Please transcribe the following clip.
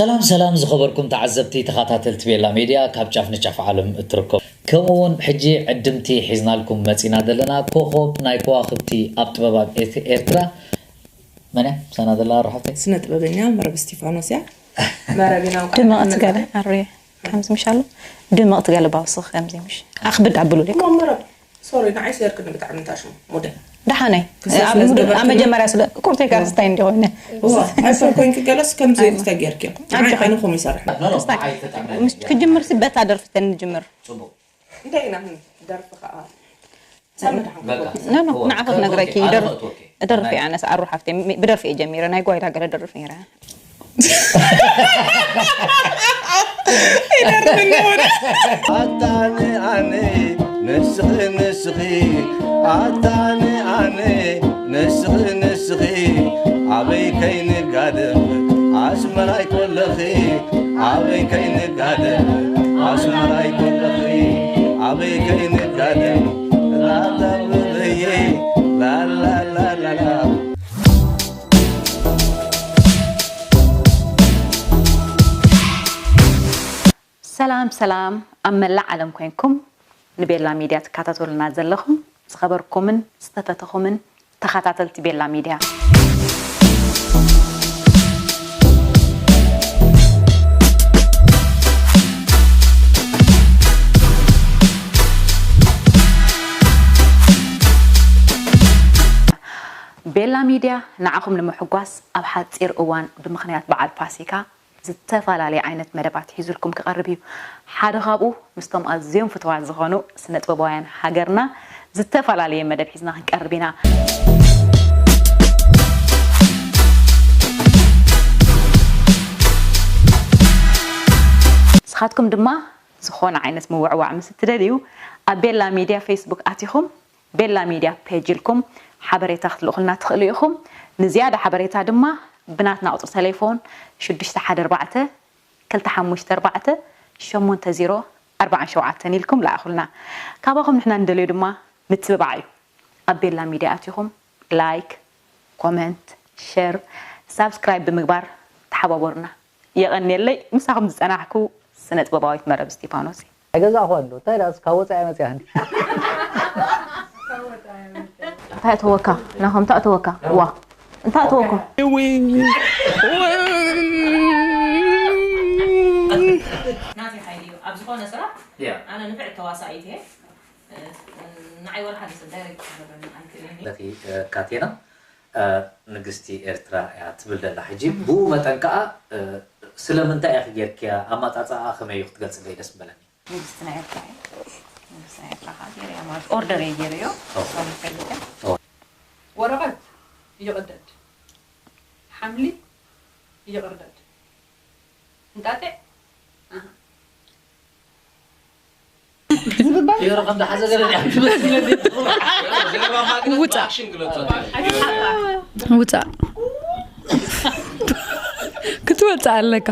ሰላም ሰላም ዝኸበርኩም ተዓዘብቲ ተኸታተልቲ ቤላ ሜድያ ካብ ጫፍ ንጫፍ ዓለም እትርከቡ፣ ከምኡ እውን ሕጂ ዕድምቲ ሒዝናልኩም መጺና ዘለና ኮኾብ ናይ ከዋኽብቲ ኣብ ጥበብ ኣብ ኤርት- ኤርትራ መን እያ? ምሳና ዘላ ርሓብቲ ስነ ጥበበኛ መረብ እስቲፋኖስ እያ። መረብ ኢና እንኳዕ ድምቕቲ ደሓን ገለ መጻእኪ። ኣሮየ ከምዚ ምሽ ኣሎ ድምቕቲ ገለ ባውስኽ ከምዚ ምሽ ኣኽብድ ኣብሉለይ እሞ መረብ ሶሪ ንዓይ ሴርክኒ ብጣዕሚ እንታሽሙ ሙደ ደሓነይ ክሳብ ኣብ ስለ ሙድ- ዝገበርክኒ። ኣብ መጀመርያ ስለ ቁርተይ ጋር ስታይ እንዲ ኮይነ እዋ ሃይፐር ኮይንኪ ገለስ ከምዚ ኣይዋ። ተጌርኪ ኣጆኺ። ኣነ ከምኡ ይሰርሕ ክስታይ ምስ ክጅምር ሲ በታ ደርፍተን ንጅምር ጽቡቅ እንታይ ኢና ደርፊ ከዓ ሳመ ደሓን በቃ። ክገብር። ኖ ኖ እዋ። ንዓኺ ክነግረኪ ኦኬ፣ ደርፍ ኣነ ኦኬ። ደርፍ ናይ- ኣነስ ኣሩ ሓፍተይ ሚ- ብደርፊ እየ ጀሚረ ናይ ጓይላ ገለ ደርፍ ነይረ ኣታኒ ኣነ ንስኺ ንስኺ ኣታኒ ኣነ ንስኺ ንስኺ ኣበይ ከይንጋደም ኣስመራይ ኮለኺ ኣበይ ከይንጋደም ኣስመራይ ኮለኺ ኣበይ ከይንጋደም ላላብለየ ላላላላላ ሰላም ሰላም ኣብ መላእ ዓለም ኮይንኩም ንቤላ ሚድያ ትከታተሉና ዘለኹም ዝኸበርኩምን ዝተፈተኹምን ተኸታተልቲ ቤላ ሚድያ ቤላ ሚድያ ንዓኹም ንምሕጓስ ኣብ ሓፂር እዋን ብምኽንያት በዓል ፋሲካ ዝተፈላለየ ዓይነት መደባት ሒዙልኩም ክቐርብ እዩ። ሓደ ካብኡ ምስቶም ኣዝዮም ፍትዋት ዝኾኑ ስነ ጥበባውያን ሃገርና ዝተፈላለየ መደብ ሒዝና ክንቀርብ ኢና። ንስኻትኩም ድማ ዝኾነ ዓይነት ምውዕዋዕ ምስ እትደልዩ ኣብ ቤላ ሚድያ ፌስቡክ ኣቲኹም ቤላ ሚድያ ፔጅ ኢልኩም ሓበሬታ ክትልእኹልና ትኽእሉ ኢኹም። ንዝያዳ ሓበሬታ ድማ ብናትና ቁፅሪ ተሌፎን ሽዱሽተ ሓደ ኣርባዕተ ክልተ ሓሙሽተ ኣርባዕተ ሸሞንተ ዜሮ ኣርባዓን ሸውዓተን ኢልኩም ለኣኹልና። ካባኹም ንሕና ንደልዮ ድማ ምትብባዕ እዩ። ኣብ ቤላ ሚድያ ኣቲኹም ላይክ፣ ኮመንት፣ ሸር፣ ሳብስክራይብ ብምግባር ተሓባበሩና። የቐንየለይ ምሳኹም ዝጸናሕኩ ስነ ጥበባዊት መረብ እስቲፋኖስ እየ። ኣይገዛእኹዋን ዶ እንታይ ደኣ ካብ ወጻኢ መጽያ እንዲ እንታይ ኣእተወካ ናሆም እንታይ ኣእተወካ ዋ እንታይ ኣእተወኩም ናተይ ሓይሊ እዩ ኣብ ዝኾነ ስራሕ ኣነ ንፍዕቲ ተዋሳኢት እየ ንዓይ ወላ ሓደ ሰብ ዳይሬክት ክገብረኒ ኣይክእልን እዩ ኣለኺ ካቴና ንግስቲ ኤርትራ እያ ትብል ዘላ ሕጂ ብኡ መጠን ከዓ ስለምንታይ ኢኺ ጌርክያ ኣማፃፅኣ ከመይ እዩ ክትገልፅለይ ደስ ምበለኒ ንግስቲ ናይ ኤርትራ እየ ንግስቲ ናይ ኤርትራ ከዓ ገይረያ ማለት ኦርደር እየ ገይረዮ እሷ ንፈልጠ ወረቐት ይቕደድ ሓምሊ ይቕርደድ እንጣጢዕ ውፃእ ውፃእ ክትወፅእ ኣለካ